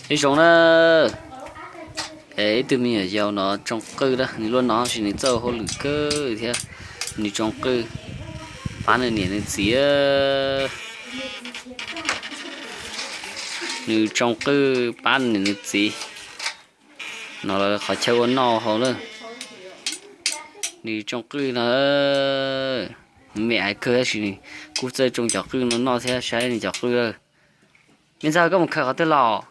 Ib zoo na, ib tug me nyuam yaus no tsoo qwj na, nws luaj no sis nws txawj hauj lwm kawg thiab. Nws tsoo qwj pab nws niam nws txiv. Nws tsoo qwj pab nws niam nws txiv, no lawv qhov chaw ua noj haus lawm. Nws tsoo qwj no, nws me aiv kawg tab sis nws kuj txawj tsoo cov qwj no noj thiab saib nws cov qwj lawm. Me ntxawg, koj mus khaws qhov twg los?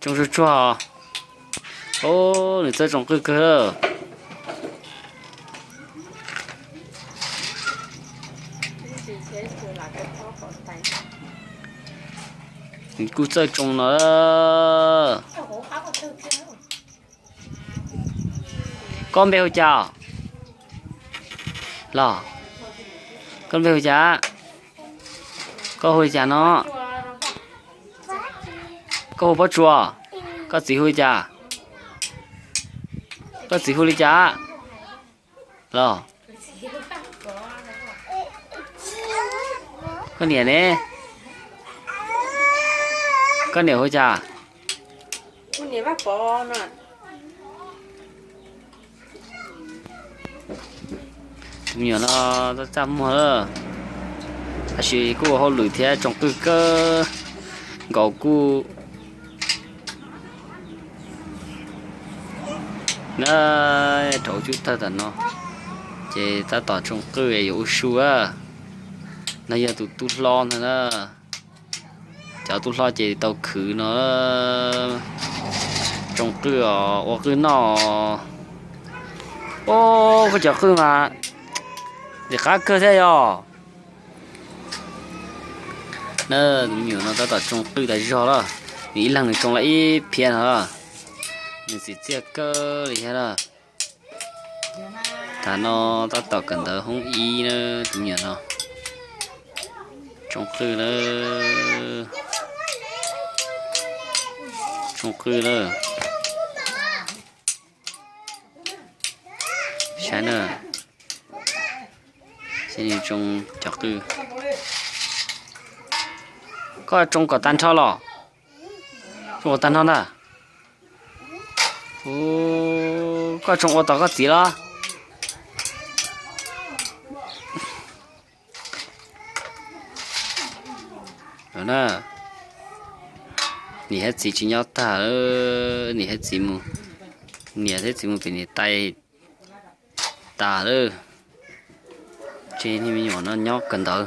Tsoo tsuag tsuag. Nws txawj tsoo qwj kawg. Nws kuj txawj tsoo no. Koj npe hu cas los? Koj npe hu cas? Koj hu li cas no? Koj hu Pob Tsuas. Koj txiv hu li cas? Koj txiv hu li cas los? Koj niam ne? Koj niam hu cas? Tus me nyuam no txaj muag lawm, tab sis kuj ua hauj lwm thiab tsoo qwj kawg nkaus kuj na. Rau cub tawg tam no ces tab tom tsoo qwj yuav ua su a. No yog tus tub hlob ntag na. Cov tub hlob ces tau khwv no tsoo qwj os, ua qwj noj. Os, koj cov qwj mas ntxim qab kawg thiab yog. Na, tus me nyuam no tab tom tsoo qwj tas zog lawm. Nws ib leeg nws tsoo lawm ib phiab no. Nws txiv txiaj kawg li thiab na. Tam no tab tom kawm ntawv hoob ib na, tus me nyuam no. Tsoo qwj lawm. Tsoo qwj lawm. Saib na, saib nws tsoo cov qwj. Koj tsoo kom tag nrho los? Tsoo kom tag nrho ntag. Koj tsoo ua tau koj txiv los? Niam thiab txiv tsis nyob tag, niam thiab txiv mus, niam thiab txiv mus pem niam tais tas lawm. Tseg me nyuam no nyob kawm ntawv,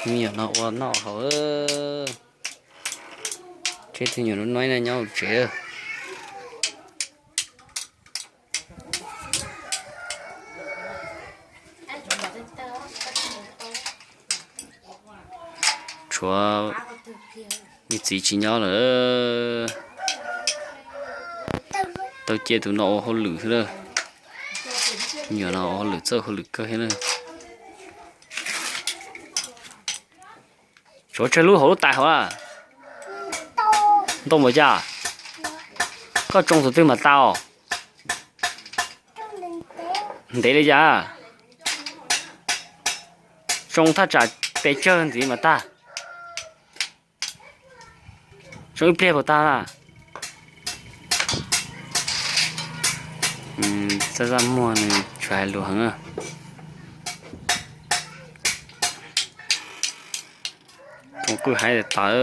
me nyuam no ua noj haus. Tseg tus nyuam lub noib no nyob hauv tsev. Tshuav niam txiv tsis nyob lawm, tau cia tus no ua hauj lwm xwb lawm. Nyuam no ua hauj lwm txawj hauj lwm kawg thiab na. Tshuav tsawg lub hauv lub tais hauv a? Ntau npaum cas? Koj tsoo tus twg mas tau? Ntev li cas? Tsoo thaj tsam pes tsawg ntxiv mas tag? Tsoo ib pliag puas tag na? Txaj txaj muag nws tsis hais lus heev. Tsoo qwj haiv tas.